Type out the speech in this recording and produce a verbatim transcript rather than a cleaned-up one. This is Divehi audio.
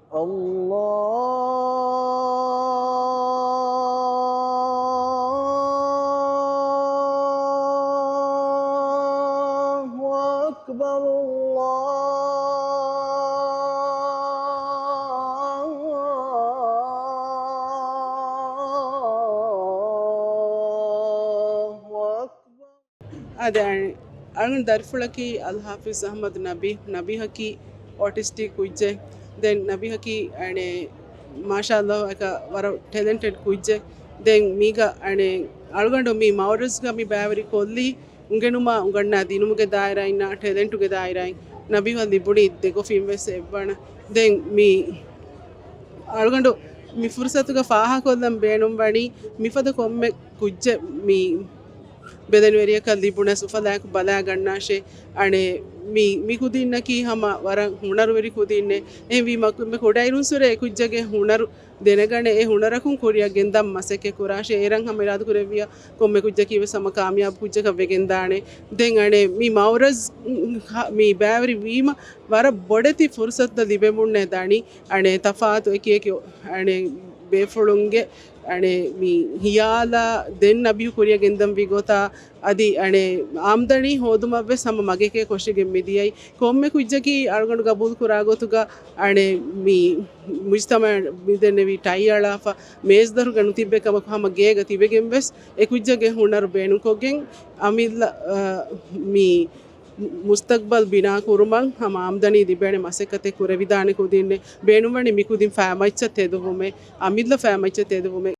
الله أكبر، الله أكبر. އާދެ، އަޅުގަނޑު ދަރިފުޅަކީ އަލްޙާފިޒް އަޙްމަދު ނަބީ. ނަބީހަކީ އޮޓިސްޓިކް ކުއްޖެއް. ދެން ނަބީހަކީ، އަނެ، މާޝާﷲ އަކަ ވަރަށް ޓެލެންޓެޑް ކުއްޖެއް. ދެން މީގަ، އަނެ، އަޅުގަނޑު މި މައުރަޒްގަ މި ބައިވެރި ކޮށްލީ އުނގެނުމާ އުނގަންނާ ދިނުމުގެ ދާއިރާއިންނާ ޓެލެންޓުގެ ދާއިރާއިން. ނަބީހަށް ލިބުނީ ދެ ގޮފިން ވެސް އެއްވަނަ. ދެން މި އަޅުގަނޑު މި ފުރުސަތުގަ ފާހަގަކޮށްލަން ބޭނުންވަނީ މިފަދަ ކޮންމެ ކުއްޖެއް މި ބެލެނިވެރިޔަކަށް ލިބުނަސް އުފަލާއެކު ބަލާގަންނާށޭ. އަނެ، މި، މި ކުދިންނަކީ ހަމަ ވަރަށް ހުނަރުވެރި ކުދިންނޭ. އެހެންވީމަ ކު-، މި ކުޑައިރުންސުރެ އެ ކުއްޖެއްގެ ހުނަރު ދެނެގަނެ، އެ ހުނަރަކުން ކުރިއަށް ގެންދަން މަސައްކަތް ކުރާށޭ. އޭރަށް ހަމަ އިރާދަކުރެއްވިޔާ ކޮންމެ ކުއްޖަކީ ވެސް ހަމަ ކާމިޔާބު ކުއްޖަކަށް ވެގެންދާނެ. ދެން އަނެ، މި މައުރަޒް، މި ބައިވެރި ވީމަ ވަރަށް ބޮޑެތި ފުރުސަތުތައް ލިބެމުންނޭ ދަނީ. އަނެ، ތަފާތު އެކި އެކި، އަނެ، ބޭފުޅުންގެ، އަނެ، މި ހިޔާލާ ދެން ނަބީހު ކުރިއަށް ގެންދަން ވީ ގޮތާ އަދި، އަނެ، އާމްދަނީ ހޯދުމަށް ވެސް ހަމަ މަގެކޭ ކޮށިގެން މިދިޔައީ. ކޮންމެ ކުއްޖަކީ އަޅުގަނޑު ގަބޫލު ކުރާ ގޮތުގަ، އަނެ، މި މުޖްތަމަޢަށް މިދެންނެވި ޓައި އަޅާފަ މޭޒުދަރުގަ ނުތިއްބޭ ކަމަކު ހަމަ ގޭގަ ތިބެގެން ވެސް އެ ކުއްޖެއްގެ ހުނަރު ބޭނުންކޮށްގެން އަމިއްލަ، އަ، މި މުސްތަގްބަލް ބިނާ ކުރުމަށް ހަމަ އާމްދަނީ ލިބޭނެ މަސައްކަތެއް ކުރެވިދާނެ ކުދިންނެއް. ބޭނުންވަނީ މި ކުދިން ފައިމައްޗަށް ތެދުވުމެއް، އަމިއްލަ ފައިމައްޗަށް ތެދުވުމެއް.